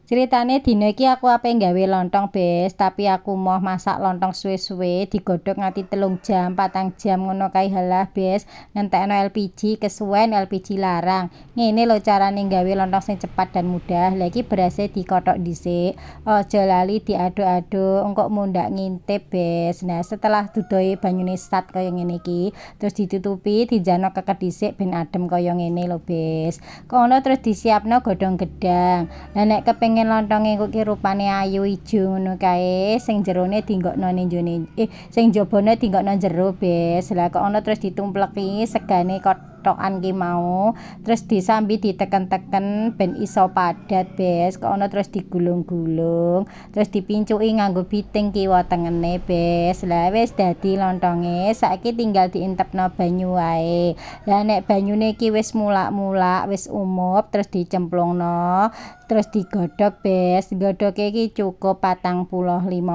Ceritane dina iki aku ape nggawe lontong, Bes, tapi aku moh masak lontong suwe-suwe digodhog nganti 3 jam, 4 jam ngono kae. Halah, Bes, ngentekno LPG, kesuwen, LPG larang. Ngene lho carane nggawe lontong sing cepat dan mudah. Lha iki berase dikothok dhisik, aja lali diaduk-aduk, engko mundak ngintip, Bes. Nah, setelah dudohe banyune sat kaya ngene iki, terus ditutupi, dijarno keket dhisik ben adem kaya ngene lho, Bes. Kono terus disiapno godhong gedang. Lah, nek kepengin lontonge ki rupane ayu ijo ngono kae, sing jerone dinggokno ning njone, eh, sing njabane dinggokno jero, Bes. Lah, kok ngono terus ditumpleki segane kothokan ki mau, terus disambi diteken-teken ben iso padat, Bes. Kok ngono terus digulung-gulung, terus dipincuki nganggo biting kiwa tengene, Bes. Lah, wis dadi lontonge, saiki tinggal dientepno banyu wae. Lah, nek banyune iki wis mulak-mulak, wis umup, terus dicemplungno, terus digodhog, Bes. Godhoge iki cukup 45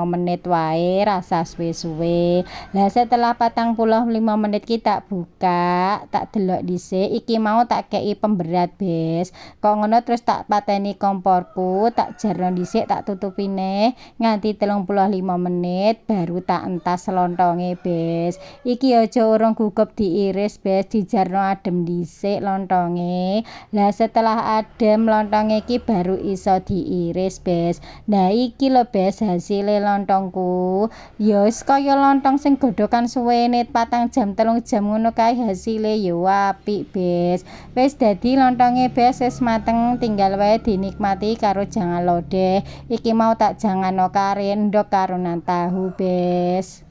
menit wae, rasah suwe-suwe. Lah, setelah 45 menit ki tak buka, tak delok dhisik. Iki mau tak kei pemberat, Bes. Kok ngono terus tak pateni komporku, tak jarno dhisik, tak tutupi neh nganti 35 menit, baru tak entas lontonge, Bes. Iki aja urung gugup diiris, Bes, dijarno adem dhisik lontonge. Lah, setelah adem lontonge iki baru iso diiris, Bes. Nah, iki lho, Bes, hasile lontongku. Ya wis kaya lontong sing godhogan suwene 4 jam, 3 jam ngono kae, hasile ya apik, Bes. Wis dadi lontonge, Bes, wis mateng, tinggal wae dinikmati karo jangan lodeh. Iki mau tak jangano kare endhog karo nan tahu, Bes.